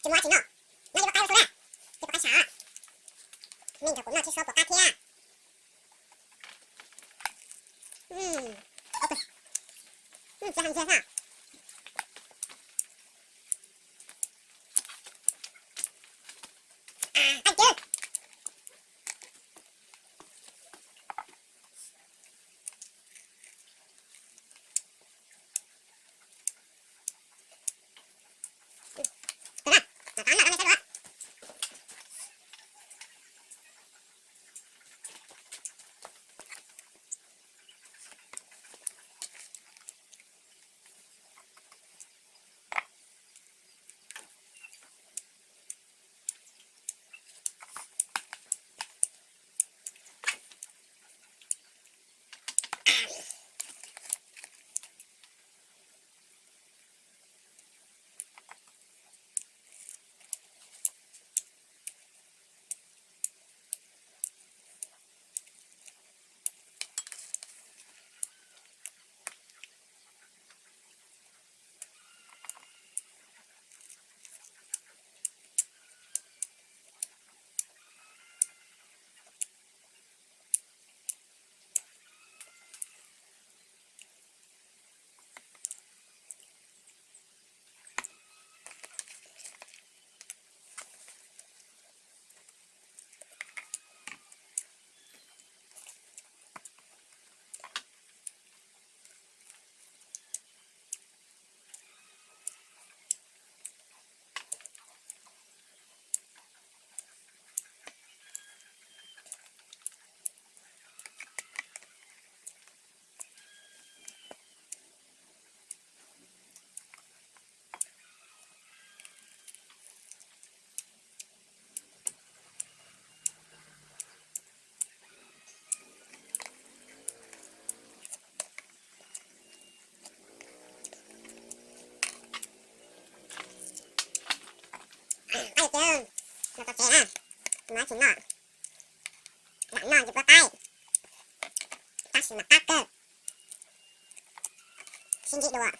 Tsis muaj dab tsi noj, noj ib puas qaib xwb na, ib puas qaib sab. Nej nrog kuv noj thiab seb puas qab thiab. Txiv heev tiag na. Qaib kiag. Qaib tiag, los txog tsev na, kuv mam tsis noj, lam noj ib puas qaib, tab sis mas qab kawg, sib ntsib dua.